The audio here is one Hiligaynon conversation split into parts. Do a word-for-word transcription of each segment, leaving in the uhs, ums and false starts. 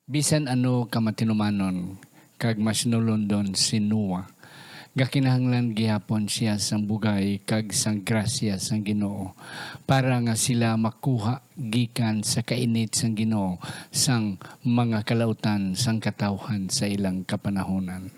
Bisan ano ka matinumanon kag masinulondon si Noah, gakinahanglan gihapon sia sang bugay kag sang grasya sang Ginoo, para nga sila makuha gikan sa kainit sang Ginoo sang mga kalautan sang katawhan sa ilang kapanahonan.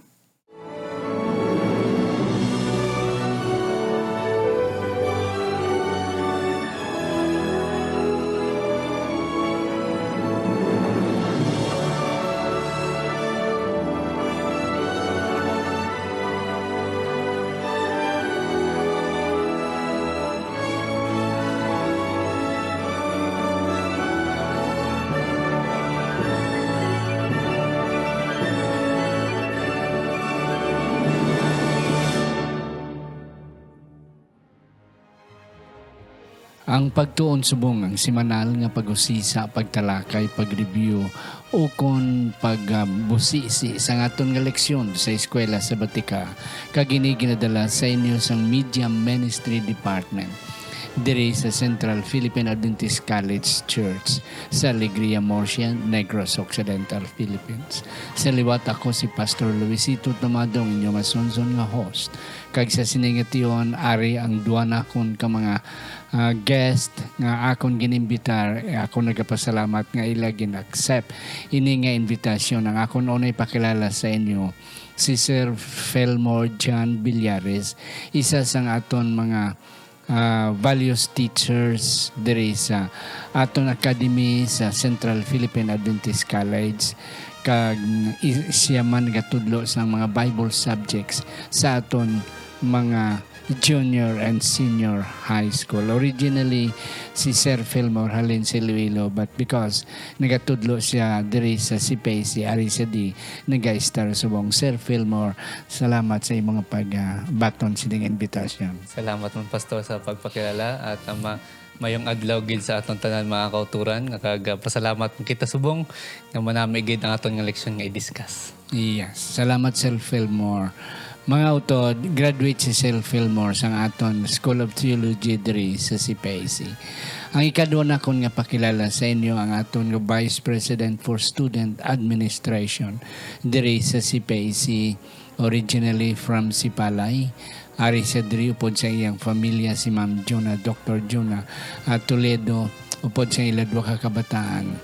Ang pagtuon subong ang semanal nga pag-usisa, pagtalakay, pag-review, ukon pag-, ah, busisi sang aton nga leksyon sa Eskwela Sabatika, kag ini ginadala sa inyo sang Media Ministry Department diri sa Central Philippine Adventist College Church sa Alegria Murcia, Negros Occidental, Philippines. Sa liwat, ako si Pastor Luisito Tomadong, inyo masunson nga host. Kag sa sini nga tion, ari ang duha nakon ka mga, ah, guest nga akon ginimbitar. Eh, ako nagapasalamat nga ila gin-accept ini nga invitasyon. Ang akon unay pakilala sa inyo, si Sir Felmore John Villares, isa sang aton mga, ah, values teachers diri sa aton academy sa Central Philippine Adventist College, kag i-, siya man gatudlo sang mga Bible subjects sa aton mga junior and senior high school. Originally, si Sir Fillmore halin sa Iloilo, but because nagatudlo siya diri sa C P I C, ari sa di, naga-star subong. Sir Fillmore, salamat sa imong pag, ah, baton sining invitation. Salamat man, Pastor, sa pagpakilala at, ah, ma-, mayong adlaw gid sa aton tanan, mga kauturan, nga kag, ah, pasalamat man kita subong nga manami gid ang aton nga leksyon nga i-discuss. Yes. Salamat, Sir Fillmore. Mga utod, graduate si Sir Fillmore sang aton School of Theology diri sa C P I C. Ang ikadua nakon nga pakilala sa inyo ang aton nga Vice President for Student Administration diri sa C P I C, originally from Sipalay. Ari siya diri upod sa iyang pamilya, si Ma'am Juna, Doktor Juna, at Toledo, upod sa ila duha ka kabataan.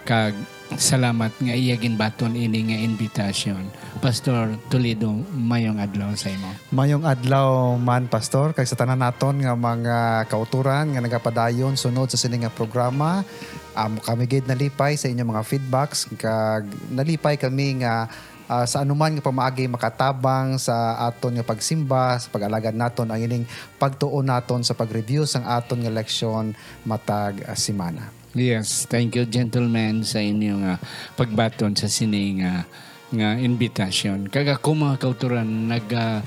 Kag salamat nga iya ginbaton ini nga invitation. Pastor Toledo, mayong adlaw sa imo. Mayong adlaw man, Pastor, kag sa tanan naton nga mga kauturan nga nagapadayon sunod sa sini nga programa. Um, kami gid nalipay sa inyong mga feedbacks, kag nalipay kami nga, ah, sa anuman nga pamaagi makatabang sa aton nga pagsimba, sa pag-alagad naton ang ining pagtuon naton sa pag-review sang aton nga leksyon matag, ah, semana. Yes, thank you, gentlemen, sa inyo nga pagbaton sa sini nga, nga invitation. Kag ako, mga kauturan, nag, ah,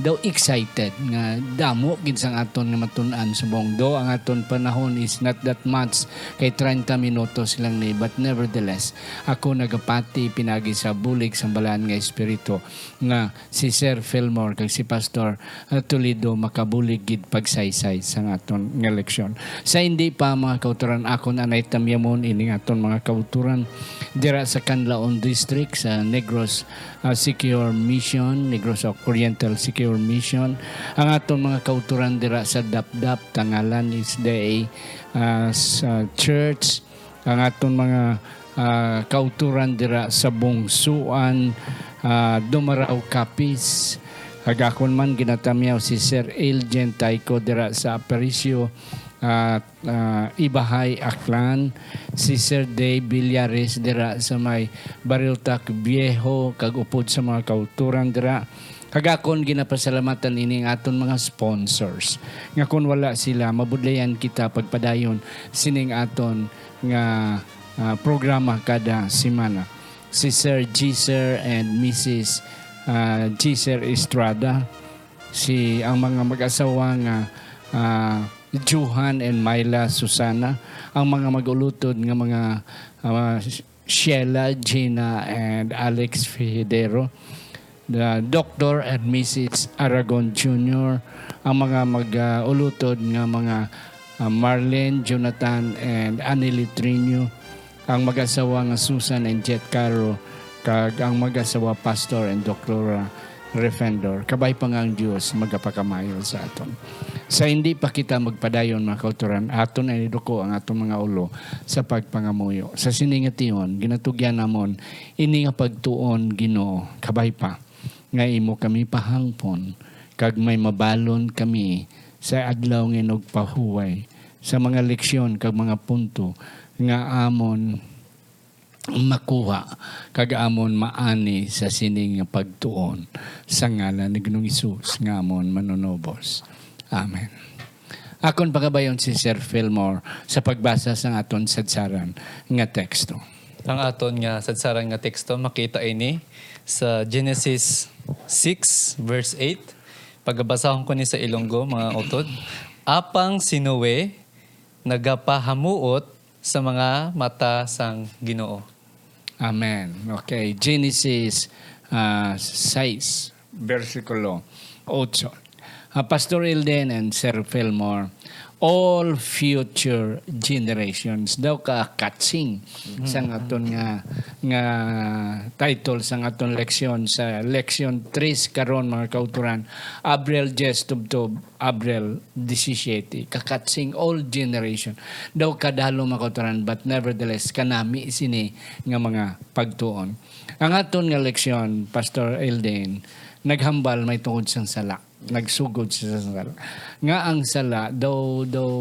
daw excited nga damo gid sang aton nga matun-an subong. Though ang aton panahon is not that much, kay treinta minutos lang ni, but nevertheless, ako nagapati pinagi sa bulig sang Balaan nga Espiritu nga si Sir Fillmore kag si Pastor, ah, Toledo makabulig gid pagsaysay sang aton nga leksyon. Sa hindi pa, mga kauturan, akon anay tamyamon ining aton mga kauturan dira sa Canlaon District, sa Negros, ah, Siquijor Mission, Negros Oriental Siquijor Mission, ang aton mga kauturan dira sa Dapdap, Tangalan S D A, ah, sa church, ang aton mga, ah, kauturan dira sa Bungsuan, ah, Dumaraw, Capiz. Kag akon man ginatamyaw si Sir Elgin Tayco dira sa Aparicio, ah, ah, Ibahay, Aklan, si Sir Dave Villares dira sa may Bariltac Viejo, kag upod sa mga kauturan dira. Kag akon ginapasalamatan ini ang aton mga sponsors, nga kun wala sila, mabudlayan kita pagpadayon sining aton nga, ah, programa kada semana. Si Sir G Sir and Missus, ah, G Sir Estrada, si, ang mga mag-asawa nga, ah, Johan and Myla Susana, ang mga mag-ulutod nga mga, ah, Sheila, Gina, and Alex Fijidero, the Doctor and Missus Aragon Junior, ang mga mag-, ah, ulutod nga mga, ah, Marlene, Jonathan, and Annie Litrino, Ang mag-asawa nga Susan and Jet Caro, kag ang mag-asawa Pastor and Doktora Refendor. Kabay pa nga ang Dios magapakamaayo sa aton. Sa hindi pa kita magpadayon, mga kauturan, aton na iduko ang aton mga ulo sa pagpangamuyo. Sa sini nga tion, ginatugyan namon ini nga pagtuon, Ginoo, kabay pa nga imo kami pahangpon, kag may mabalon kami sa adlaw nga inugpahuway sa mga leksyon kag mga punto nga amon makuha kag amon maani sa sini nga pagtuon, sa ngalan ni Ginoong Hesus nga amon Manunubos. Amen. Akon pangabayon si Sir Fillmore sa pagbasa sang aton sadsaran nga teksto. Ang aton nga sadsaran nga teksto makita ini sa Genesis six verse eight. Pagabasahon ko ni sa Ilonggo, mga utod. Apang si Noe nagapahamuot sa mga mata sang Ginoo. Amen. Okay, Genesis, ah, sais, bersikulo otso. Ah, Pastor Ilden and Sir Fillmore, all future generations daw ka katsing sang aton nga, nga title sang aton leksyon, sa leksyon tres karon, mga kauturan, Abril diyes tubtob Abril disisiete, kakatsing, all generation. Daw kadalo, mga kauturan, but nevertheless, kanami sini nga mga pagtuon. Ang aton nga leksyon, Pastor Elden, naghambal may tungod sang sala. Nagsugod siya sa sala. Nga ang sala daw, daw,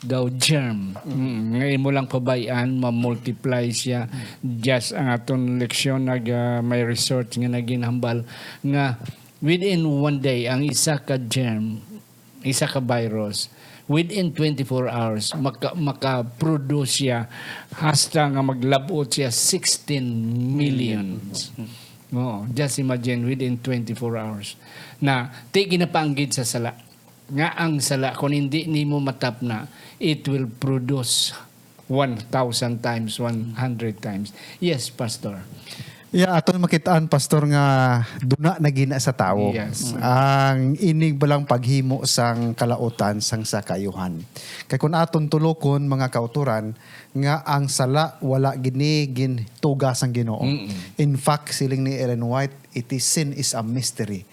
daw germ. Mm, nga imo lang pabay-an, ma-multiply siya. Just ang aton leksyon, nag, ah, may research nga naginhambal nga within one day, ang isa ka germ, isa ka virus, within twenty-four hours, maka-, maka-produce siya hasta nga maglab-ot siya sixteen millions. Oo, just imagine, within twenty-four hours. Na, ti ginapanggid sa sala. Nga ang sala, kung hindi nimo matapna, it will produce one thousand times, one hundred times. Yes, Pastor. Yeah, aton makitaan, Pastor, nga duna na gina sa tawo. Yes. Ang inig balang paghimo sang kalautan sang sa kaayuhan. Kay kun aton tulokon, mga kauturan, nga ang sala wala gini gintuga sang Ginoo. Mm-mm. In fact, siling ni Ellen White, it is, sin is a mystery.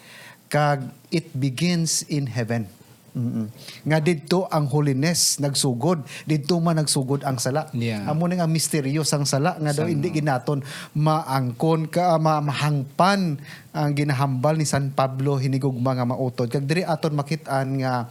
Kag it begins in heaven. Mm-mm. Nga didto ang holiness nagsugod, didto man nagsugod ang sala. Yeah. Amo ni nga misteryo sang sala nga daw Sang hindi ginaton maangkon ka, ma-, mahangpan ang ginahambal ni San Pablo hinigugma nga mautod. Kag diri aton makit-an nga,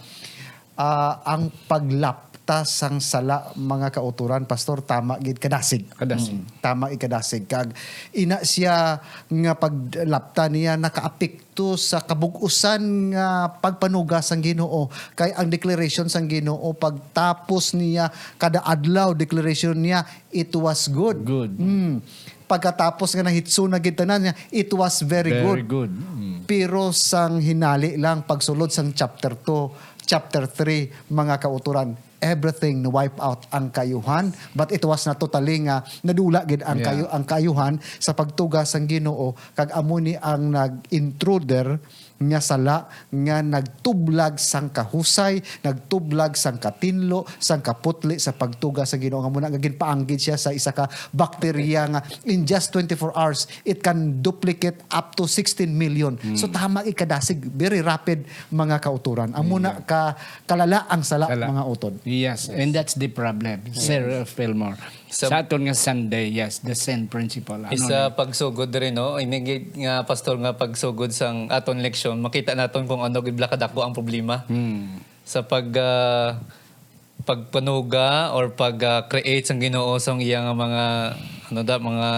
ah, ang paglapta sang sala, mga kauturan, Pastor, tama gid kadasig. Kadasig. Mm, tama gid kadasig. Kag ina siya nga paglapta niya nakaapekto to sa kabug-usan nga pagpanuga sang Ginoo, kay ang declaration sang Ginoo pagtapos niya kada adlaw, declaration niya, "It was good." Good. Mm. Pagkatapos nga nahitso na gid tanan niya, "It was very Very good." good. Mm. Pero sang hinali lang, pagsulod sang chapter two, chapter three, mga kauturan, everything na-wipe out ang kaayuhan, but it was not totally nga nadula gid ang Yeah. kayo-, ang kaayuhan sa pagtuga sang Ginoo, kag amo ni ang nag-intruder nga sala nga nagtublag sang kahusay, nagtublag sang katinlo, sang kaputli sa pagtuga sa Ginoo, nga muna nga ginpaanggid siya sa isa ka bakterya nga in just twenty-four hours it can duplicate up to sixteen million. Hmm. So tama gid kadasig, very rapid, mga kauturan. Amo na Yeah. ka kalala ang sala, Sala. mga utod. Yes, Yes. and that's the problem, Sir Fillmore. Sa Sa aton nga Sunday, yes, the same principle. Ano Isa na? pagsugod diri, no? Ini gid nga, Pastor, nga pagsugod sang aton leksyon, makita naton kung ano gid bala kadako ang problema. Hmm. Sa pag, ah, pagpanuga or pag, ah, create sang Ginoo sang iya nga mga, ano da, mga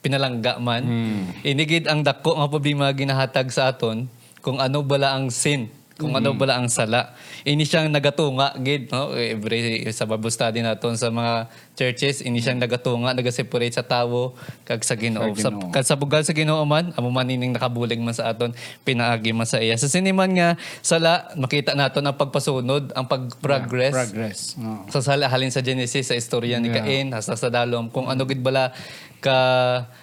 pinalangga man. Hmm. Ini gid ang dako nga problema ginahatag sa aton kung ano bala ang sin, kung ano Mhm. bala ang sala. Ini siyang nagatunga gid, no? Every, sa Bible study naton sa mga churches, ini siyang nagatunga, nagaseparate sa tawo kag sa Ginoo. Sa Sa, Ginoo. kag sa bugal sa Ginoo man, amo man ining nakabulig man sa aton, pinaagi man sa iya. Sa sini man nga sala, makita naton ang pagpasunod, ang pag-progress. Yeah, progress. Oo. Sa sala, halin sa Genesis, sa istorya ni Yeah. Cain, hasta sa dalom, kung ano gid bala ka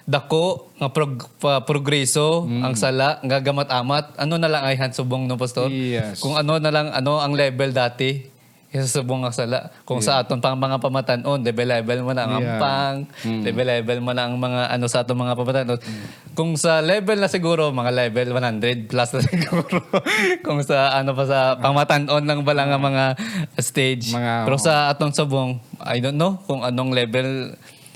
dako nga prog-, pa-, progreso Mm. ang sala nga gamat-amat, ano na lang ay han subong, no, Pastor? Yes. Kung ano na lang, ano ang level dati, Sa subong nga sala. Kung sa aton pang mga pamatan-on, level-level mo na ang ampang, level-level mo na ang mga ano sa aton mga pamatan-on. Kung sa level na siguro, mga level one hundred plus na siguro. Kung sa ano pa sa pamatan-on lang bala nga mga stage. Mga, Pero oo. sa aton subong, I don't know kung anong level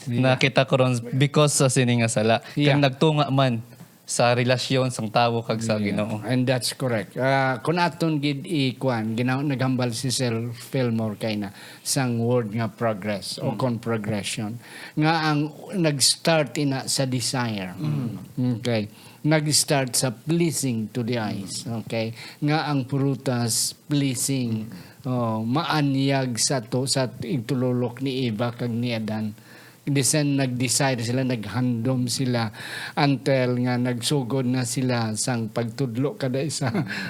Yeah. na kita karon because sa sini nga sala. Yeah. Kag nagtunga man sa relasyon sang tawo kag sa Yeah. Ginoo. And that's correct. Ah, kung aton gid ikuan, ginaw-, naghambal si Sir Fillmore kay na sang word nga progress o Mm. kung progression nga ang nag-start ina sa desire. Mm. Okay. Nag-start sa pleasing to the eyes. Mm. Okay. Nga ang prutas pleasing. Mm. Oh, maanyag sa to, sa igtululok ni Eva kag ni Adan. Bisan nag-desire sila, naghandom sila, until nga nagsugod na sila sang pagtudlo kada isa.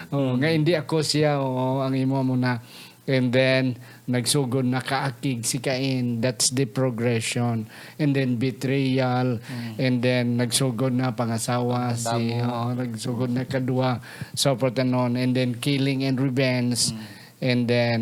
Oh, nga hindi ako siya, oo, ang imo mo na. And then, nagsugod na kaakig si Cain. That's the progression. And then, betrayal. Mm. And then, nagsugod na pangasawa si, Damo. Oo, nagsugod na kadwa, so forth and on. And then, killing and revenge. Mm. And then,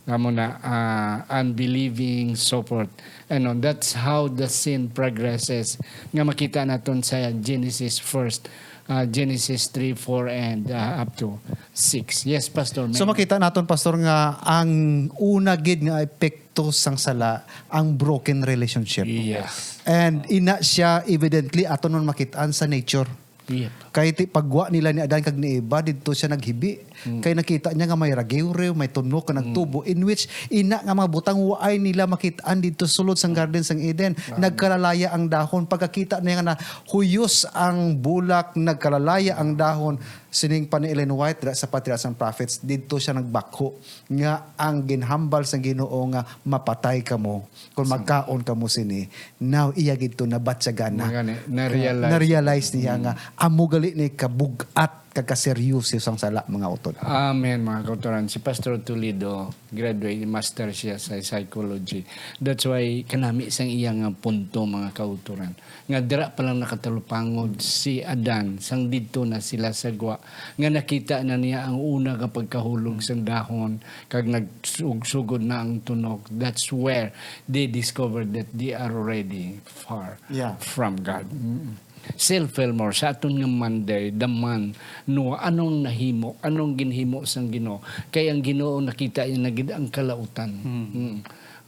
amo na, ah, unbelieving, so forth. Ano, that's how the sin progresses. Nga makita naton sa Genesis first, ah, Genesis three, four, and, ah, up to six. Yes, Pastor. So, May makita naton, Pastor, nga ang una gid nga epekto sang sala, ang broken relationship. Yes. And ina siya, evidently, aton man makit-an sa nature. Yep. Kay ti-, pagwa nila ni Adan kag ni Eva, didto siya naghibi. Mm. Kay nakita niya nga may ragiwriw, may tunok nga Mm. nagtubo, in which ina nga mga butang waay nila makit-an didto sulod sang Mm. garden sang Eden. Ah. Nagkalalaya ang dahon. Pagkakita niya nga nahuyos ang bulak, nagkalalaya ang dahon. Sining pa ni Ellen White, dira sa Patriarchs and Prophets, didto siya nagbakho nga ang ginhambal sang Ginoo nga mapatay kamo kung Sa magkaon kamo sini. Now, iya gid to nabatyagan na. Mga ni-, na-realize. Na-realize niya Mm. nga amo gali ni kabug-at kag kaseryoso sang sala, mga utod. Amen, mga kautoran. Si Pastor Toledo, graduate, master siya sa psychology. That's why kanami sang iya nga punto, mga kautoran. Nga dira pa lang nakatalupangod si Adan, sang didto na sila sa gwa, nga nakita na niya ang una nga pagkahulog sang dahon, kag nagsug-, sugod na ang tunok. That's where they discovered that they are already far Yeah. from God. Mm. Sir Fillmore, sa aton nga Monday, the man, Noah, anong nahimo? Anong ginhimo sang Ginoo? Kay ang Ginoo nakita niya na gid ang kalautan. Mm. Mm.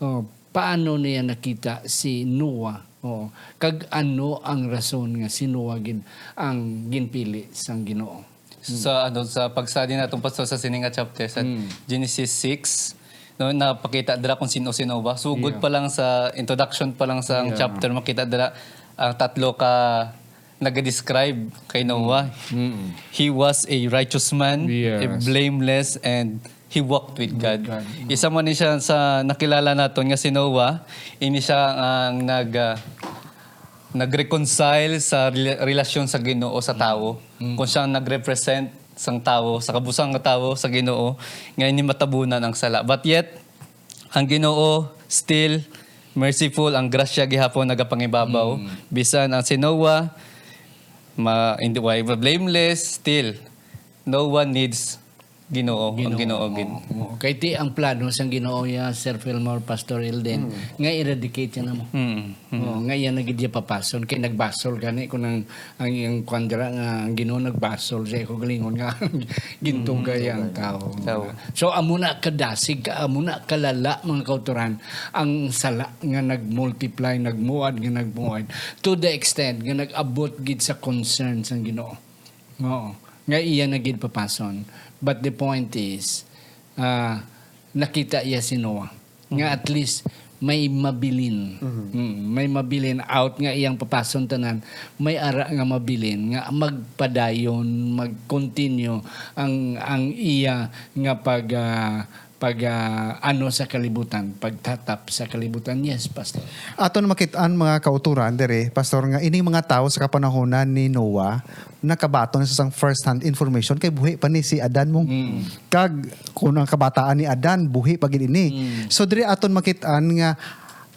Oh, paano niya nakita si Noah? Oh, kag ano ang rason nga si Noah gid ang ginpili sang Ginoo? Sa, ano, sa pag-study natong, Pastor, sa sini nga chapter, sa Mm. Genesis six, no, napakita dira kung sino si Noah. Sugod Yeah. pa lang sa introduction pa lang sa Yeah. chapter, makita dira ang tatlo ka nag-describe kay Noah. Mm. He was a righteous man, a Yes. blameless, and he walked with With God. God. Isa man ni siya sa nakilala naton nga si Noah, ini siya ang nag, ah, nag-reconcile sa rela-, relasyon sa Ginoo sa tawo. Mm. Kung siya ang nag-represent sang tawo, sa kabusang nga tawo sa Ginoo, nga ini matabunan ang sala. But yet, ang Ginoo still merciful, ang grasya gihapon nagapangibabaw. Mm. Bisan ang si Noah, ma-, hindi, why, blameless, still, Noah needs Ginoo, ang Ginoo, Ginoo gid. Oo, oo. Kay ti ang plano sang Ginoo ya, Sir Fillmore, Pastor Elden, Mm. nga eradicate siya namo. Mm, mm. Oo, nga iya na gid iya papason, kay nagbasol gani kung ang, ang iyang kwan dira nga ang Ginoo nagbasol sa iya kaugalingon nga gintugay Mm, ang tugay. Tawo. Tawo. So, amo na kadasig, amo na kalala, mga kautoran, ang sala nga nag-multiply, nagmuad, nga nagmuad, to the extent nga nag-abot gid sa concern sang Ginoo. Oo. Nga iya na gid papason. But the point is, ah, nakita iya si Noah. Nga Mhm. at least may mabilin. Mhm. Mm, may mabilin out nga iyang papason tanan. May ara nga mabilin nga magpadayon, mag-continue ang, ang iya nga pag, ah, pag, ah, ano sa kalibutan, pagtatap sa kalibutan. Yes, Pastor. Aton makit-an, mga kautoran, diri, Pastor, nga ining mga tawo sa kapanahonan ni Noah, nakabaton sa sang first-hand information kay buhi pa ni si Adan mo. Mm. Kag kung ang kabataan ni Adan, buhi pa gid ini. Mm. So, diri aton makit-an nga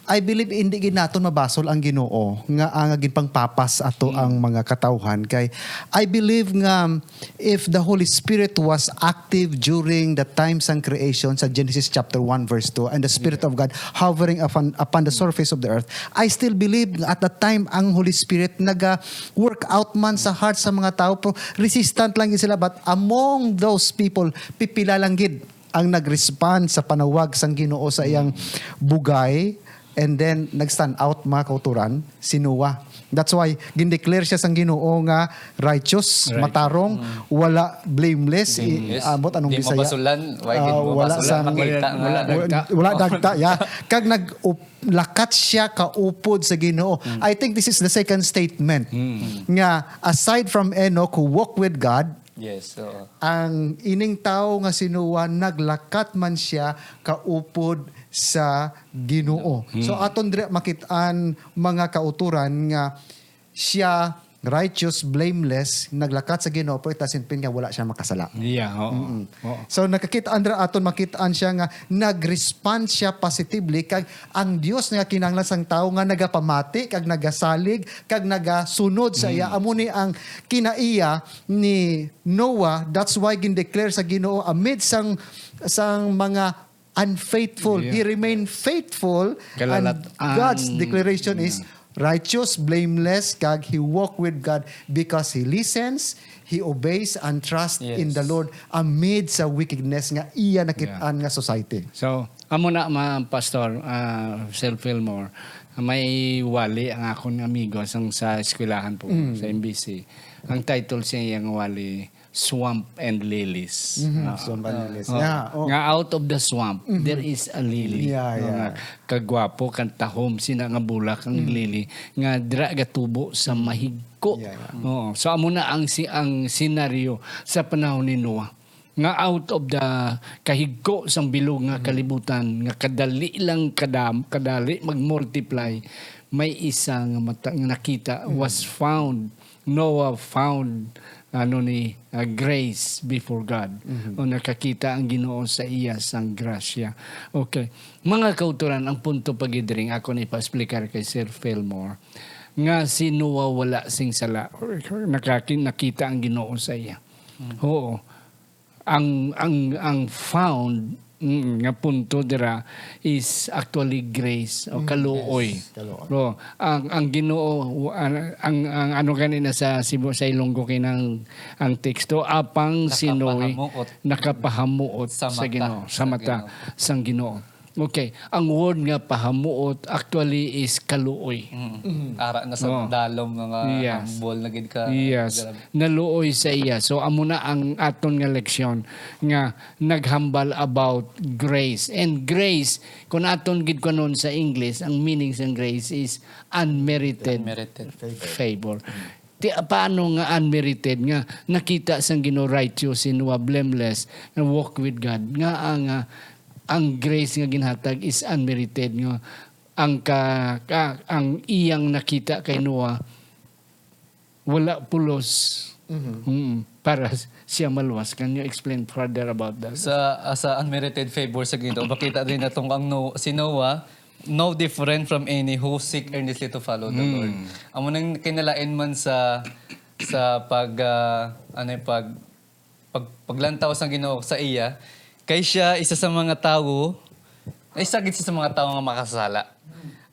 I believe hindi gid naton mabasol ang Ginoo nga ang ginpangpapas ato ang mga katawhan, kay I believe nga if the Holy Spirit was active during the time sang creation sa Genesis chapter one verse two, and the Spirit of God hovering upon, upon the surface of the earth, I still believe nga at that time ang Holy Spirit naga work out man sa heart sa mga tao, pero resistant lang gid sila, but among those people, pipila lang gid ang nag-respond sa panawag sang Ginoo sa iyang bugay, and then nag-stand out, mga kauturan, si Noah. That's why gindeclare siya sang Ginoo nga righteous, Righteous. matarong, wala, blameless. I-, Blameless. ambot anong Di Bisaya? mabasulan. Why Ah, gid mo wala basulan? sang Makita nga. Wala Wala, dagta. wala dagta, yeah. Kag nag-up-, lakat siya kaupod sa Ginoo. I think this is the second statement nga aside from Enoch who walked with God, Yes, oo. ang ining tawo nga si Noah naglakat man siya kaupod sa Ginoo. So aton diri makit-an, mga kauturan, nga siya righteous, blameless, naglakat sa Ginoo, pero it doesn't mean nga wala siya makasala. Yeah, oo. Mm-mm. Oo. So nakakita, andra aton makit-an siya nga nag-respond siya positively, kag ang Dios nga kinahanglan sang tawo nga nagapamati kag nagasalig kag nagasunod sa iya, amo ni ang kinaiya ni Noah. That's why gindeclare sa Ginoo amid sang, sang mga unfaithful. Yeah. He remained faithful, and Kalalat-an. God's declaration is Yeah. righteous, blameless, kag he walk with God because he listens, he obeys, and trust Yes. in the Lord amid sa wickedness nga iya nakit-an Yeah. nga society. So, amo na, ma-, Pastor, ah, Sir Fillmore, may wali ang akon amigo sang, sa eskwelahan po, Mm. sa M B C. Ang title siya iyang wali, Swamp and Lilies. Mhm, Ah. Swamp and Lilies. Oh, Yeah, oh. nga out of the swamp, Mhm. there is a lily. Yeah, No, yeah. nga kagwapo, kantahom, sina nga bulak ang Mm. lily, nga dira gatubo sa Mm. mahigko. Yeah, yeah. Oo. So, amo na ang si-, ang senaryo sa panahon ni Noah. Nga out of the kahigko sang bilog nga Mm. kalibutan, nga kadali lang kadam-, kadali mag-multiply, may isa nga mata-, nga nakita, Mm. was found Noah found, ano ni, ah, grace before God. Mhm. O nakakita ang Ginoo sa iya sang grasya. Okay. Mga kauturan, ang punto pa gid diri nga ako ni pa-explicar kay Sir Fillmore, nga si Noah wala sing sala. Nakaki-, nakita ang Ginoo sa iya. Mhm. Oo. Ang, ang, ang found, mm, nga punto dira is actually grace o Mm, kaluoy. yes, kaluoy. Oh, ang, ang Ginoo, ang, ang, ang ano ganina sa Cebu, sa Ilonggo kinang ang teksto, apang si Noe Nakapahamuot. nakapahamuot Sa sa mata Ginoo, sa sa mata Ginoo. sang Ginoo. Okay, ang word nga pahamuot actually is kaluoy. Mm. Mm. Ara na sa Oo. dalom nga Yes. humble na gid ka. Yes. Grabe. Naluoy sa iya. So, amo na ang aton nga leksyon nga naghambal about grace. And grace, kung aton gid kunon sa English, ang meaning sa grace is unmerited Unmerited. favor. Ti, paano nga unmerited nga nakita sang Ginoo righteous, si Noah blameless, nga walk with God? Nga ang, ah, ang grace nga ginhatag is unmerited, nga ang ka, ka, ang iyang nakita kay Noah wala pulos. Mhm. Mm, para s-, siya maluwas. Can you explain further about that? Sa, ah, sa unmerited favor sa Ginoo, makita din natong ang No-, si Noah, no different from any who seek earnestly to follow the Mm. Lord. Amo nang kinalain man sa, sa pag, ah, ano yung pag, pag, paglantaw sa Ginoo sa iya, kay siya isa sa mga tawo, isa gid siya sa mga tawo nga makasala.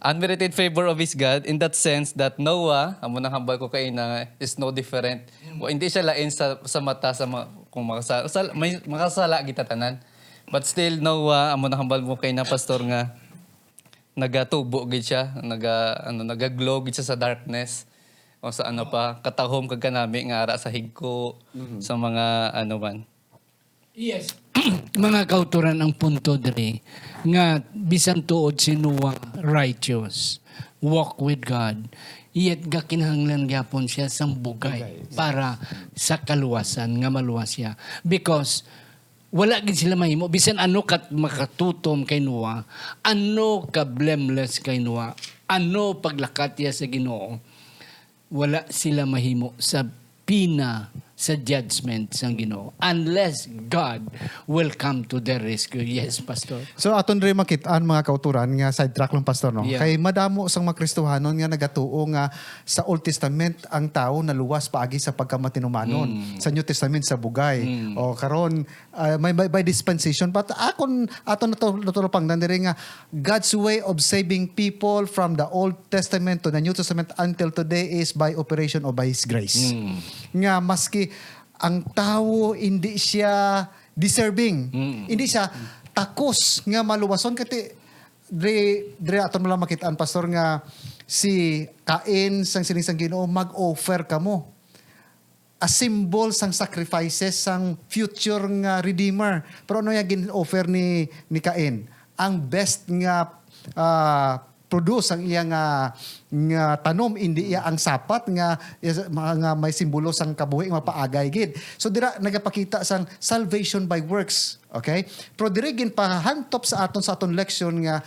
Unmerited favor of his God in that sense that Noah, amo nang hambal ko kaina, is no different. O, hindi siya lain sa, sa mata sa mga, kung makasala, sal-, may, makasala kita tanan. But still, Noah, amo nang hambal mo kaina, Pastor, nga nagatubo gid siya, naga, ano, nagaglow gid siya sa darkness. O sa ano pa, katahom kag kanami nga ara sa higko, Mhm. sa mga ano man. Yes. Mga kauturan, ang punto diri nga bisan tuod si Noah righteous, walk with God, yet gakinahanglan gyapon siya sang bugay Bugay. para sa kaluwasan, nga maluwas siya. Because wala gid sila mahimo. Bisan ano ka makatutom kay Noah, ano ka blameless kay Noah, ano paglakat niya sa Ginoo, wala sila mahimo sa pina sa judgment sang Ginoo unless God will come to their rescue. Yes, Pastor. So aton rin makit-an, mga kauturan, nga sidetrack lang, Pastor, no? Yeah. Kay madamo sang mga Kristohanon nga nagatuo nga sa Old Testament ang tawo naluwas paagi sa pagkamatinumanon. Sa New Testament sa bugay. O karon, ah, may, may by dispensation, but akon aton nato natulupangdan diri nga God's way of saving people from the Old Testament to the New Testament until today is by operation or by His grace. Nga maski ang tawo hindi siya deserving, hindi siya takos nga maluwason, kati dre dre aton lang makit-an, Pastor, nga si Cain sang siling sang Ginoo, "Mag-offer kamo." A symbol sang sacrifices sang future nga Redeemer. Pero ano yung gin-offer ni, ni Cain? Ang best nga ah, produce ang iya nga, nga tanom, hindi iya ang sapat nga, nga may simbolo sang kabuhi nga mapaagay gid. So dira nagapakita sang salvation by works. Okay? Pero diri ginpahantop sa aton, sa aton leksyon, nga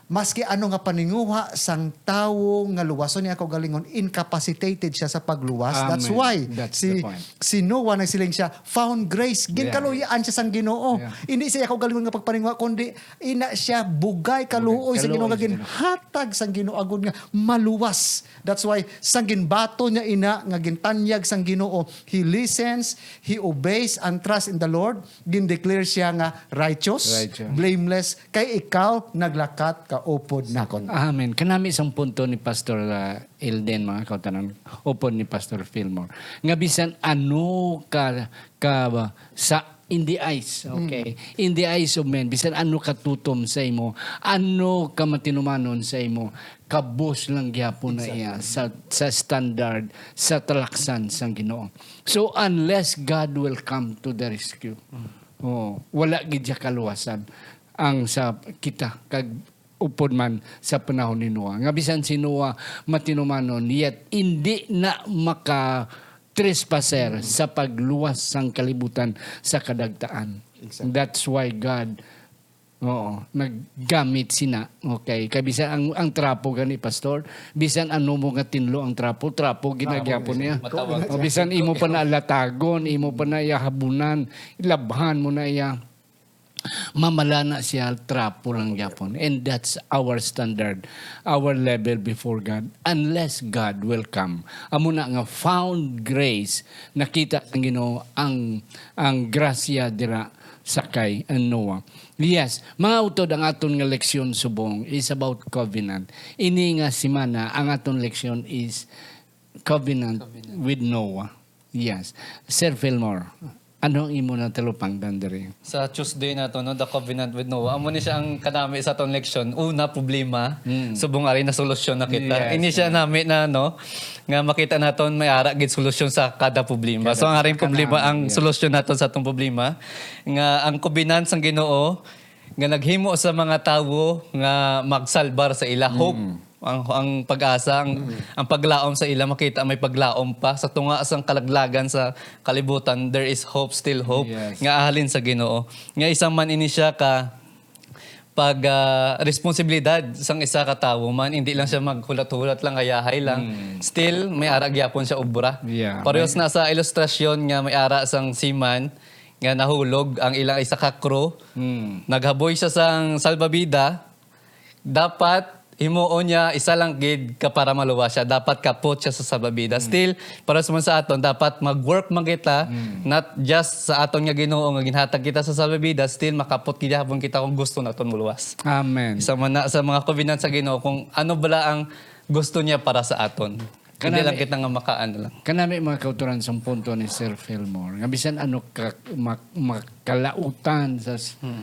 maski ano nga paninguha sang tawo nga luwason niya kaugalingon, incapacitated siya sa pagluwas. That's Amen. Why That's si the point. Si Noah, nagsiling siya, "Found grace." Ginkaluy-an siya sang Ginoo. Yeah. Hindi siya kaugalingon nga pagpaninguha, kundi ina siya bugay kaluoy sa Kaluoy Ginoo nga sa Ginoo. Ginhatag sang Ginoo agud nga maluwas. That's why sang ginbato niya ina nga gintanyag sang Ginoo, he listens, he obeys and trust in the Lord. Gindeclare siya nga righteous, Righteous. Blameless, kay ikaw naglakat ka upod nakon. Amen. Kanami sang punto ni Pastor uh, Elden, mga kautanan, upod ni Pastor Fillmore, nga bisan ano ka, ka sa in the eyes, okay? In the eyes of men, bisan ano ka tutom sa imo, ano ka matinumanon sa imo, kabos lang gyapon na iya sa, sa standard, sa talaksan sang Ginoo. So unless God will come to the rescue, oh, wala gid siya kaluwasan ang sa kita kag upod man sa panahon ni Noah, nga bisan si Noah matinumanon, yet indi na maka trespasser sa pagluwas sang kalibutan sa kadagtaan. Exactly. That's why God, oo, naggamit sina. Okay, kay bisan ang, ang trapo gani, Pastor, bisan ano mo nga tinlo ang trapo, trapo ginagyapon niya. Matawag. O bisan imo pa na latagon, imo pa na iya habunan, labhan mo na iya, mamala na siya, trapo lang gyapon. And that's our standard, our level before God, unless God will come. Amo na nga found grace, nakita ang Ginoo ang, ang grasya dira sa kay Noah. Yes, mga utod, ang aton nga leksyon subong is about covenant. Ini nga semana ang aton leksyon is covenant with Noah. Yes. Sir Fillmore, ano ang imo natalupangdan diri? Sa Tuesday nato, no, the covenant with Noah. Amo ni siya ang kanami sa aton leksyon. Una, problema. Subong ari na solusyon na kita. Yes. Ini siya nami na, no, nga makita naton may ara gid solusyon sa kada problema. Kada So ang aring kanami, problema, ang yes. Solusyon naton sa atong problema nga ang covenant sang Ginoo nga naghimo sa mga tawo nga magsalbar sa ila, hope, ang, ang pag-asa, ang, ang paglaom sa ila, makita may paglaom pa sa tunga sang kalaglagan sa kalibutan. There is hope, still hope, Yes. nga ahalin sa Ginoo. Nga isa man ini siya ka pag ah, responsibilidad sang isa ka tawo man, hindi lang siya maghulat-hulat lang, hayahay lang. Still may ara gyapon siya obra. Yeah. Parehas na sa ilustrasyon nga may ara sang seaman nga nahulog ang ilang isa ka crew. Hmm. Naghaboy siya sang salbabida. Dapat himuon niya isa lang gid ka para maluwas siya. Dapat kapot siya sa salbabida. Still, para sa man sa aton, dapat mag-work man kita, not just sa aton nga Ginoo nga ginhatag kita sa salbabida, still makapot gihapon kita kung gusto naton muluwas. Amen. Isa man na sa mga covenant sa Ginoo kung ano bala ang gusto niya para sa aton. Hindi Kanami- lang kita nga makaano lang. Kanami, mga kauturan, sa punto ni Sir Fillmore, nga bisan ano ka mak- makalautan sa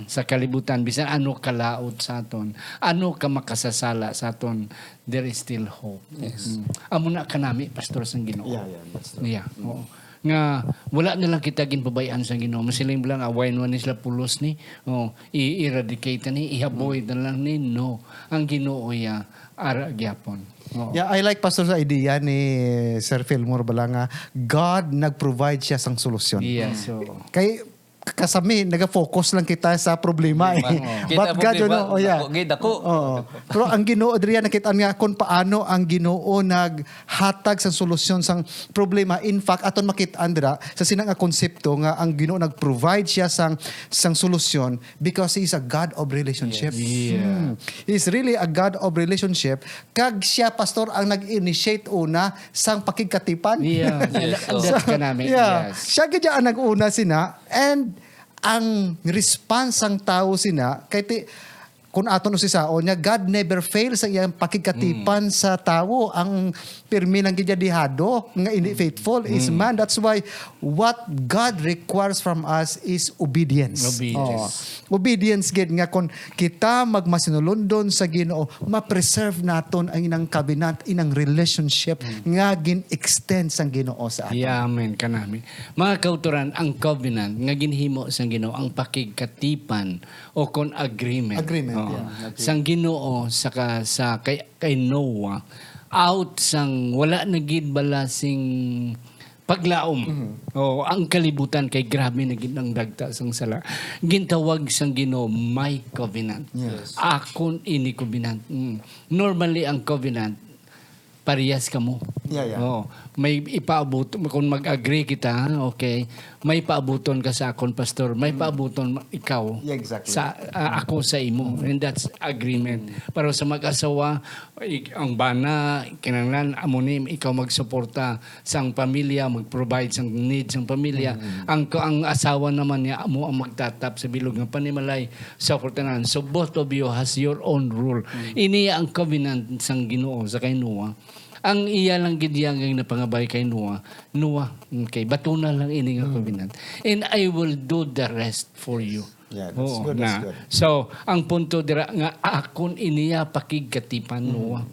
sa kalibutan, bisan ano kalaot sa aton, ano ka makasasala sa aton, there is still hope. Yes. Mm. Amo na kanami, Pastor, sang Ginoo. Yeah, yeah, that's true. Yeah, oo. Nga wala na lang kita ginpabayaan sa Ginoo. Masiling lang, "Away naman ni sila pulos ni. Oh, i-eradicate ni, i-avoid na lang ni." No, ang Ginoo ya ara gyapon. Oo. Yeah, I like, Pastor, sa idea ni Sir Fillmore bala nga God nag-provide siya sang solusyon. Yes, oo. Kay kasami, naga-focus lang kita sa problema, eh. Problema. Kita But God, you problema, know, oh, yeah. Dako, gid, dako. Oo. Pero ang Ginoo diri nakit-an nga kung paano ang Ginoo naghatag sang solusyon sang problema. In fact, aton makit-an dira sa sina nga konsepto nga ang Ginoo nag-provide siya sang, sang solusyon because He is a God of relationship. Yes. Yeah. Hmm. He is really a God of relationship. Kag siya, Pastor, ang nag-initiate una sang pakigkatipan. Yeah. Yes, And so that's kanami. Yeah. Yes. Siya gid ang nag-una sina, and ang response sang tawo sina, kay ti, kung aton usisaon niya, God never fails sa iyang pakigkatipan Mm. sa tawo. Ang pirmi lang gid niya dihado nga hindi Mm. faithful is Mm. man. That's why what God requires from us is obedience. Obedience. Oh. Obedience gid nga kung kita magmasinulundon sa Ginoo, ma-preserve naton ang inang covenant, inang relationship Mm. nga gin-extend sang Ginoo sa aton. Yeah, amen. Kanami. Mga kautoran, ang covenant nga ginhimo sang Ginoo, ang pakigkatipan o kon agreement. Agreement, Oh. yeah, agreement. Sang Ginoo sa ka-, sa kay, kay Noah, out sang wala na gid bala sing paglaom. Mhm. Oh, ang kalibutan kay grabe na gid ang dagta sang sala. Gintawag sang Ginoo, "My covenant." Yes. Akon ini covenant. Mm. Normally, ang covenant, parehas kamo. Yeah, yeah. Oh, may ipaabot, kung mag-agree kita, okay, may paabuton ka sa akon, pastor, may Mm. paabuton ma-, ikaw Yeah, exactly. sa, ah, ako sa imo. Mm. And that's agreement. Mm. Pero sa mag-asawa, ik-, ang bana, kinahanglan, amo ni, ikaw magsuporta sang pamilya, mag-provide sang need sang pamilya. Mm. Ang, ang asawa naman niya, amo ang magtatap sa bilog nga panimalay, sa tanan. So, both of you has your own rule. Mm. Ini ang covenant sang Ginoo sa kay Noah. Ang iya lang gid iya nga napangabay kay Noah, "Noah, okay, batuna lang ini nga Mm. covenant. And I will do the rest for you." Yeah, that's Oo, good, that's na. good. So, ang punto dira nga akon iniya pakigkatipan, Mm. Noah.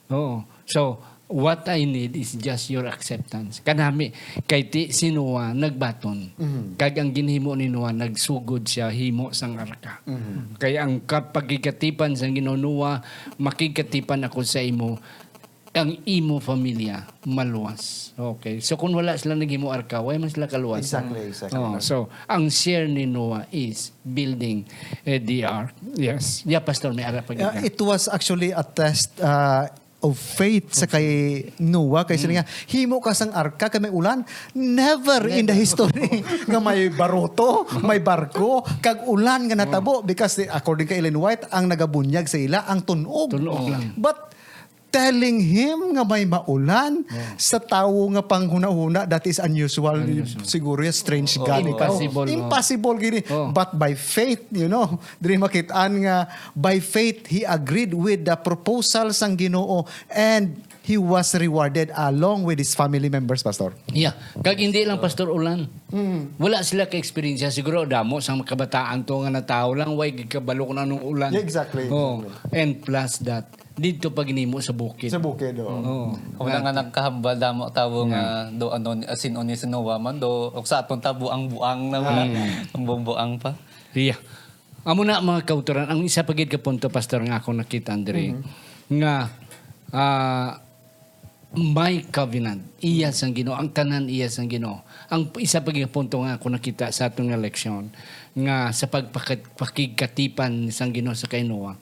Oo. So, what I need is just your acceptance. Kanami, kay ti si Noah nagbaton. Mm. Kag ang ginhimo ni Noah, nagsugod siya himo sang arka. Mm. Kay ang kap-, pagkigkatipan sang Ginoo, "Noah, makigkatipan ako sa imo, ang imo pamilya maluwas." Okay. So, kung wala sila naghimo arka, why man sila kaluwas? Exactly, exactly. Oh, so, ang share ni Noah is building, eh, the ark. Yes. Yeah, Pastor, may ara pa gid Uh, na. It was actually a test, uh, of faith sa kay Noah, kay sila Mm. nga, "Himo ka sang arka kay may ulan." Never in the Never. history nga may baruto, may barko, kag ulan nga natabo, Mm. because, eh, according kay Ellen White, ang nagabunyag sa ila ang tun-og. Tun-og lang. But telling him nga may maulan Yeah. sa tawo nga panghunahuna, that is unusual. Unusual. Siguro yung strange Oo. God ikaw. Impossible, oh. Impossible gini. Oh. But by faith, you know, diri makit-an nga by faith, he agreed with the proposal sang Ginoo and he was rewarded along with his family members, Pastor. Yeah. Kag hindi lang, Pastor, ulan. Mm. Wala sila ka-experience. Siguro, damo sang kabataan to nga natawo lang, way gid kabalo kung anong ulan. Yeah, exactly, Oh, exactly. And plus that, didto pa ginhimo sa bukid. Sa bukid, oo. Oo. Wala nga nagkahambal, damo tawo Yeah. nga do, ano, as in, ni si Noah man, do, o sa aton ta, buang-buang na nga. Mm. Ang buang-buang pa. Yeah. Amo na, mga kautoran, ang isa pa gid ka punto, Pastor, nga akong nakita diri, Mhm. nga, ah, my covenant, iya sang Ginoo, ang tanan iya sang Ginoo. Ang isa pa gid ka punto nga akong nakita sa aton nga leksyon, nga sa pagpakat-, pakigkatipan sang Ginoo sa kay Noah,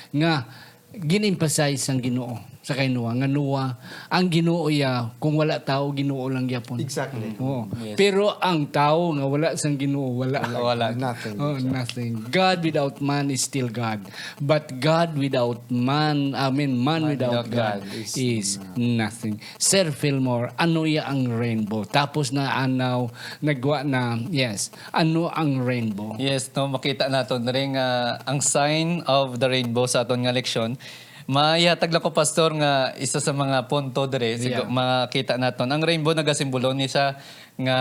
nga gin-emphasize sang Ginoo sa kay Noah, nga Noah, ang Ginoo iya, kung wala tao, Ginoo lang gyapon. Exactly. Oo. Yes. Pero ang tao nga wala sang Ginoo, wala. Wala, wala. Nothing. Oh, nothing. God without man is still God. But God without man, I mean, man Man without without God God is is nothing. Sir Fillmore, ano iya ang rainbow? Tapos na anaw, nagwa na, yes. Ano ang rainbow? Yes, no, makita naton diri nga ang sign of the rainbow sa aton nga leksyon. Maihatag lang ko, Pastor, nga isa sa mga punto diri, sigo-, Yeah. makita naton. Ang rainbow nagasimbolo ni siya nga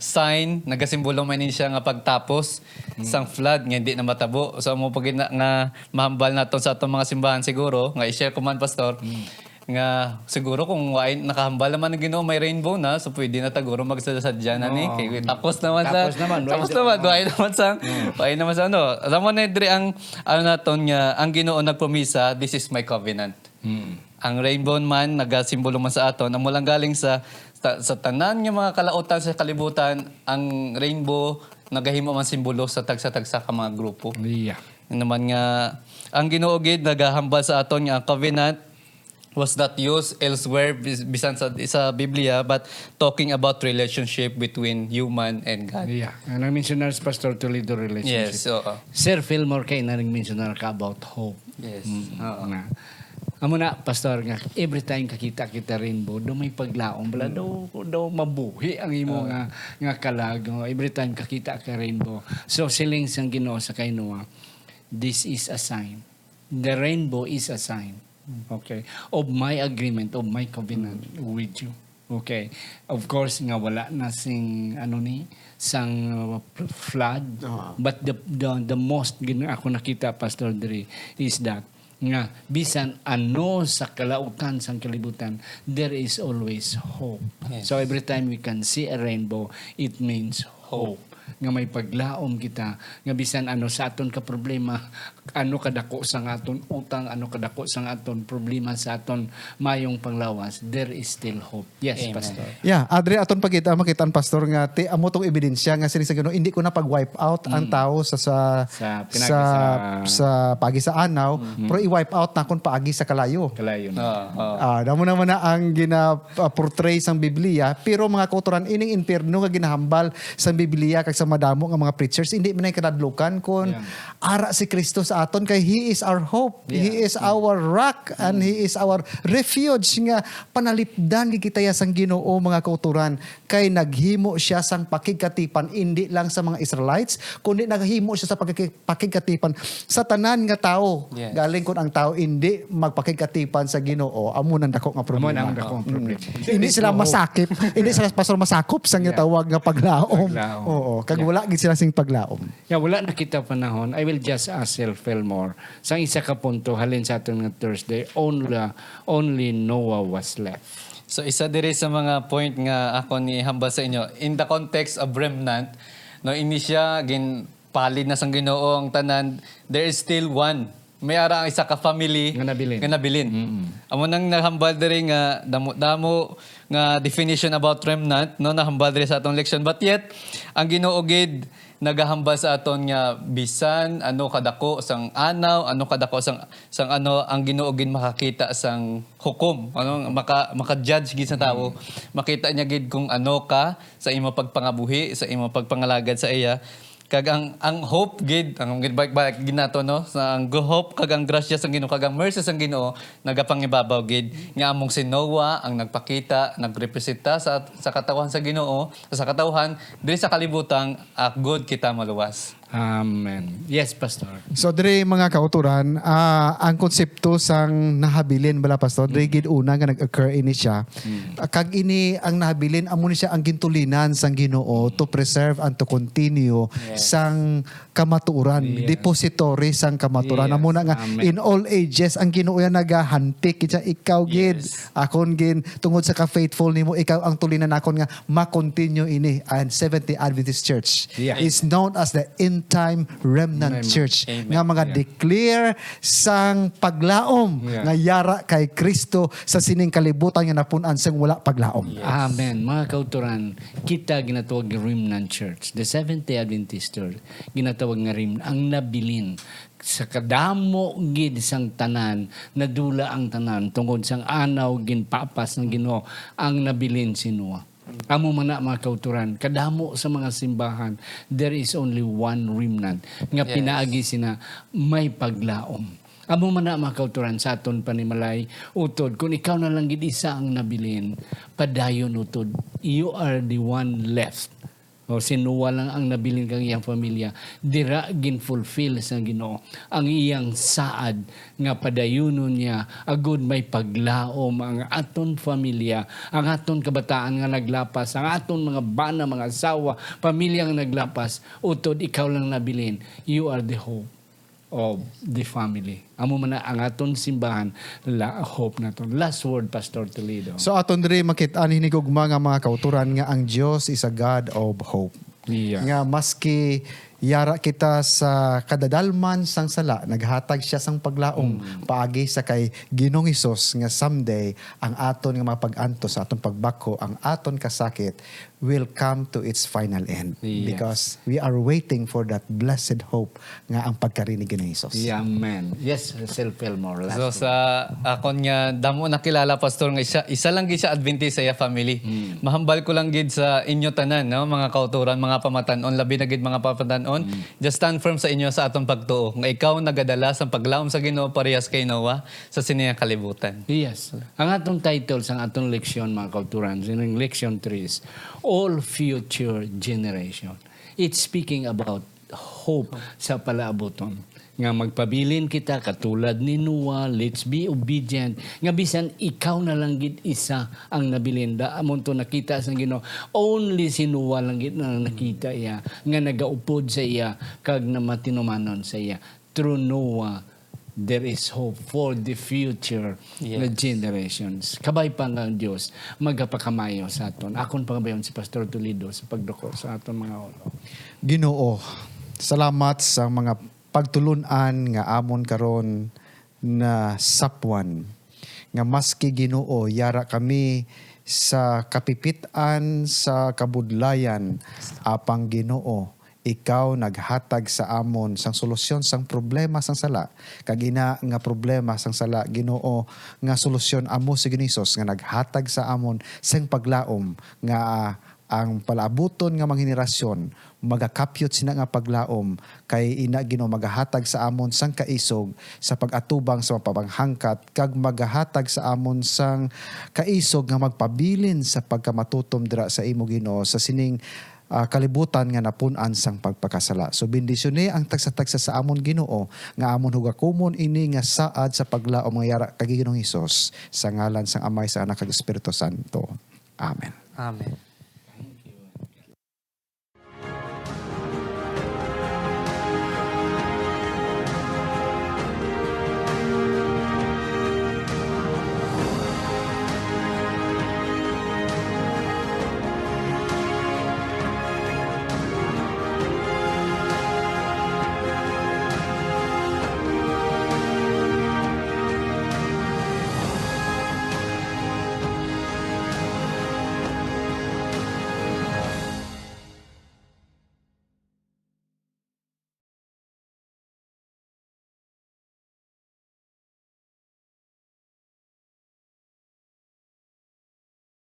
sign, nagasimbolo man ni siya nga pagtapos Mm. sang flood nga hindi na matabo. So, amo pa gid na nga mahambal naton sa atong mga simbahan siguro, nga i-share ko man, Pastor, Mm. nga siguro kung waay, nakahambal naman ang Ginoo, may rainbow na, so pwede na taguro magsadya-sadya na ni. Oo. Kay tapos naman sa, Tapos naman, tapos wala naman, na. wala naman sa, Mm. wala naman sa ano. Alam mo na, diri ang, ano naton nga, ang Ginoo nagpromisa, "This is my covenant." Mm. Ang rainbow man, nagasimbolo man sa aton, amo lang galing sa, sa, sa tanan nga mga kalautan sa kalibutan, ang rainbow nagahimo man simbolo sa tagsa-tagsa ka mga grupo. Yeah. Naman nga, ang Ginoo gid nagahambal sa aton nga ang covenant was not used elsewhere, bis- bisan sa, sa Biblia, but talking about relationship between human and God. Yeah. Ang nang-mensionar si Pastor Toledo, relationship. Yes, oo. Sir Fillmore, kay na nag-mensionar ka about hope. Yes. Mm, Oo. nga. Amo na, Pastor, nga every time kakita kita rainbow, do may paglaom bala, do, do mabuhi ang imo nga, nga kalag. Oh, every time kakita ka rainbow. So, siling sang Ginoo sa kay Noah, "This is a sign. The rainbow is a sign." Okay. Of my agreement, of my covenant with you. Okay. Of course, nga wala na sing, ano ni, sang uh, flood. Ah. But the, the, the most gin-, ako nakita, Pastor Dre, is that nga bisan ano sa kalautan sang kalibutan, there is always hope. Yes. So every time we can see a rainbow, it means hope. Nga may paglaom kita, nga bisan ano sa aton ka problema, ano kadako sang aton utang, ano kadako sang aton problema sa aton mayong panglawas, there is still hope. Yes, Amen. Pastor. Yeah, Adre, aton pagkita, makita ang pastor nga ti amo tong ebidensya nga sining sa Ginoo, hindi ko na pag-wipe out ang tao sa sa Sa pinagi sa, sa sa pagi sa anaw, pero i-wipe out na kon paagi sa kalayo. Kalayo na. Ah, ah. Ah, damo naman na ang gina-portray sang Biblia, pero mga kautoran, ining impyerno nga ginahambal sang Biblia kag sa madamo nga mga preachers, hindi man ay kadadlukan kun Yeah. ara si Kristo sa aton, kay He is our hope, He Yeah. is our rock, and He is our refuge, nga panalipdan gid kita ya sang Ginoo, mga kautoran, kay naghimo siya sang pakigkatipan, indi lang sa mga Israelites, kundi naghimo siya sa pakig-, pakigkatipan sa tanan nga tawo. Yes. Galing kun ang tawo indi magpakigkatipan sa Ginoo, amo nang dako nga Amo problema. nang dako nga Mm. problema. Hindi sila masakip, hindi sila, Pastor, masakop sa Yeah. gitawag nga paglaom. Paglaom. Oo, kag Yeah. wala gid sila sing paglaom. Ya, wala na kita panahon. I will just ask Sir Fillmore. Sa isa ka punto, halin sa aton nga Thursday, only, only Noah was left. So, isa diri sa mga point nga ako ni hambal sa inyo, in the context of remnant, no, ini siya, ginpalid na sang Ginoo ang tanan, there is still one. May ara ang isa ka family Nga nabilin. nga nabilin. Mm-mm. Amo nang nahambal diri nga damo-damo nga definition about remnant, no, nahambal diri sa atong leksyon. But yet, ang Ginoo gid nagahambal sa aton nga bisan ano kadako sang anaw, ano kadako sang, sang ano, ang Ginoo gid makakita sang hukom, ano, maka, maka-judge gid sa tawo. Makita niya gid kung ano ka sa imo pagpangabuhi, sa imo pagpangalagad sa iya. Kag ang, ang hope gid, ang gid balik-balik gid nato, no, sa ang hope kag ang grasya sang Ginoo kag ang mercy sang Ginoo nagapangibabaw gid, nga among si Noah ang nagpakita, nagrepresenta sa, sa katawhan sa Ginoo, sa katawhan diri sa kalibutang, agod kita maluwas. Amen. Yes, Pastor. So diri, mga kautoran, ah, ang konsepto sang nahabilin bala, Pastor, diri gid una nga nag-occur ini siya. Ah, kag ini ang nahabilin, amo ni siya ang gintulinan sang Ginoo to preserve and to continue Yes. sang kamatuoran, Yes. depository sang kamatuoran. Yes. Amo na nga, Amen. in all ages ang Ginoo ya nagahantik siya, ikaw gid, Yes. akon gid, tungod sa ka-faithful nimo, ikaw ang tulinan nakon nga ma-continue ini. And Seventh-day Adventist Church Yeah. is known as the End Time Remnant Amen. Church, Amen. nga mga Yeah. declare sang paglaom Yeah. nga yara kay Kristo sa sining kalibutan nga napun-an sang wala paglaom. Yes. Amen. Mga kautoran, kita ginatawag nga remnant church. The Seventh-day Adventist Church, ginatawag nga remnant, ang nabilin. Sa kadamo gid sang tanan, nadula ang tanan, tungod sang anaw, ginpapas ng Ginoo ang nabilin si Noah. Amo man na, mga kautoran, kadamo sa mga simbahan, there is only one remnant nga Yes. pinaagi sina may paglaom. Amo man na, mga kautoran, sa aton panimalay, utod, kung ikaw na lang gid isa ang nabilin, padayon, utod, you are the one left. O, si Noah lang ang nabilin kang iyang pamilya. Dira ginfulfill sa Ginoo ang iyang saad nga padayunon niya, agud may paglaom ang aton pamilya, ang aton kabataan nga naglapas, ang aton mga bana, mga asawa, pamilya nga naglapas. Utod ikaw lang nabilin, you are the hope of the family. Amo man na ang aton simbahan, la, hope naton. Last word, Pastor Toledo. So aton diri makit-an hinigugma nga mga kautoran nga ang Dios is a God of hope. Yeah. Nga maski Yara kita sa kadadalman sang sala, naghatag siya sang paglaom paagi sa kay Ginoong Hesus nga someday ang aton nga mga pag-antos, sa aton pagbakho, ang aton kasakit will come to its final end. Yes. Because we are waiting for that blessed hope nga ang pagkari ni Ginoong Hesus. Yeah, amen. Yes, Sir Fillmore. Last So one. Sa akon nga damo nakilala, Pastor, nga isa, isa lang gid siya Adventist sa iya family. Mahambal ko lang gid sa inyo tanan, no, mga kauturan, mga pamatan-on, labi na gid mga pamatan-on. Just stand firm sa inyo sa aton pagtuo nga ikaw nagadala sang paglaom sa Ginoo parehas kay Noah sa sini nga kalibutan. Yes. Ang atong title sang atong leksyon, mga kauturan, sining leksyon three is All Future Generation. It's speaking about hope sa palaabuton. Nga magpabilin kita katulad ni Noah, let's be obedient. Nga bisan ikaw na lang gid isa ang nabilin. Da, amon to nakita sa Ginoo, only si Noah lang gid na nakita iya, nga nagaupod sa iya, kag namatinumanon sa iya. Through Noah, there is hope for the future Yes. generations. Kabay pa nga ang Dios magapakamayo sa aton. Akon pangabayon si Pastor Toledo sa pagduko sa aton mga ulo. Ginoo, salamat sa mga pagtulun-an nga amon karon na sapwan, nga maski, Ginoo, yara kami sa kapipit-an sa kabudlayan, apang, Ginoo, ikaw naghatag sa amon sang solusyon sang problema sang sala, kag ina nga problema sang sala, Ginoo, nga solusyon amo si Ginoong Hesus nga naghatag sa amon sang paglaom nga ang palaabuton nga mga henerasyon magakapyot sina nga paglaom, kay ina, Ginoo, magahatag sa amon sang kaisog sa pag-atubang sa mapapanghangkat, kag magahatag sa amon sang kaisog nga magpabilin sa pagkamatutom dira sa imo, Ginoo, sa sining, ah, kalibutan nga napun-an sang pagpakasala. So, bendisyoni ang tagsa-tagsa sa amon, Ginoo, nga amon hugakumon ini nga saad sa paglaom nga yara kay Ginoong Hesus, sa ngalan sang Amay, sa Anak, kag Espiritu Santo. Amen. Amen.